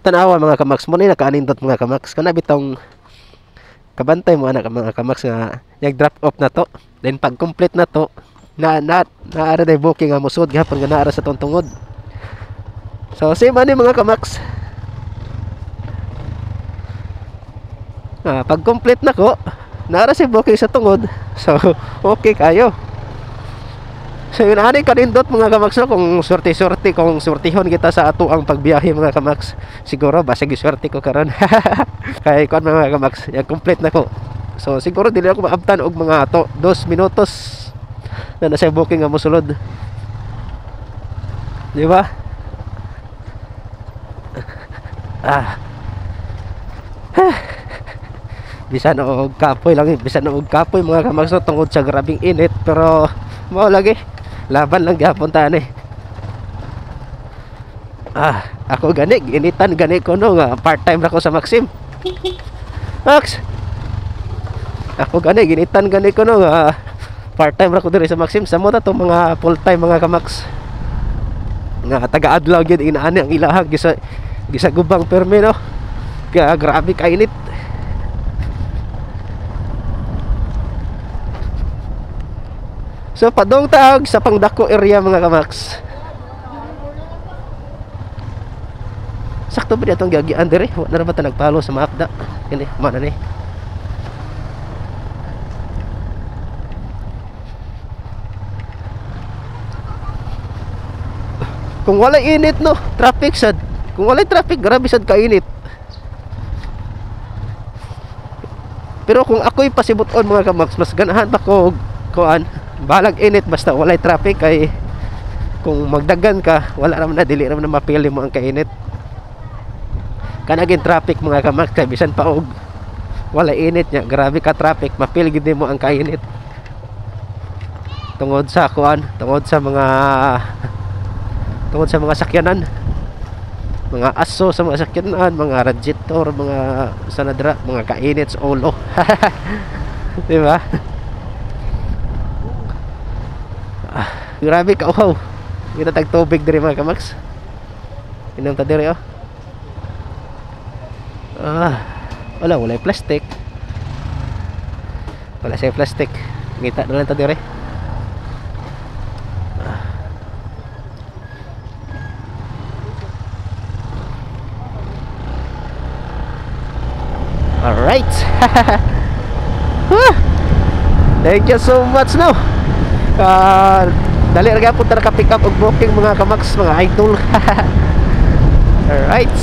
Tanawa mga kamaks mo ni nakaanindot mga kamaks kana bitong kabantay mo anak mga kamaks nga nag drop off na to. Then pag complete na to na na naara day booking nga mosud gihapon nga naara sa tong tungod. So same ani mga kamaks. Pag complete na ko, naara si booking sa tungod. So okay kayo. So yun ani kanindot mga kamaks no, kung swerte-swerte, kung swertihon kita sa ato ang pagbiyahe mga kamaks. Siguro basig swerte ko karon. Kay kuan mga kamaks, yan complete na ko. So siguro dili ako maabtan og mga to 2 minutos na nasa booking nga mosulod. Di ba? Ah. Bisan og kapoy lang, bisan og kapoy mga kamaks no, tungod sa grabing init, pero mao lagi laban lang gyapon ta ani. Ah, ako gani initan gani ko no nga part time ra ko sa Maxim. Max. Ako gani ginitan gani ko no nga part time ra ko diri sa Maxim. Samo ta tong mga full time mga kamaks. Nga taga-adlaw gyud inaani ang ilahang gisa gisagubang permi no. Kaya grabe kainit. So padong taog sa Pangdako area mga kamaks. Sakto ba atong giagian diri? Wa na ra ba ta nagpalo sa map da? Kini mana ni. Kung walay init no, traffic sad. Kung walay traffic, grabe sad kainit. Pero kung ako'y pasibot-on mga kamaks, mas ganahan pa ko kuan, balag init basta walay traffic kay kung magdagan ka, wala raman na, dili raman na mapili mo ang kainit. Kanagin traffic mga kamaks kay bisan pa og wala init nya, grabe ka traffic, mapili gid mo ang kainit. Tungod sa kuan, tungod sa mga sakyanan, mga aso sa mga sakyanan, mga radiator, mga sanadra, mga kainit sa ulo. Di ba? Ah, grabe ka uhaw. Kita tag tubig diri mga kamaks. Inom ta diri oh. Ah, wala walay plastic. Wala siya plastic. Ngita na lang ta diri. Alright. Thank you so much no. Dali ra gyapon ta naka-pick up og booking mga kamaks, mga idol. Alright.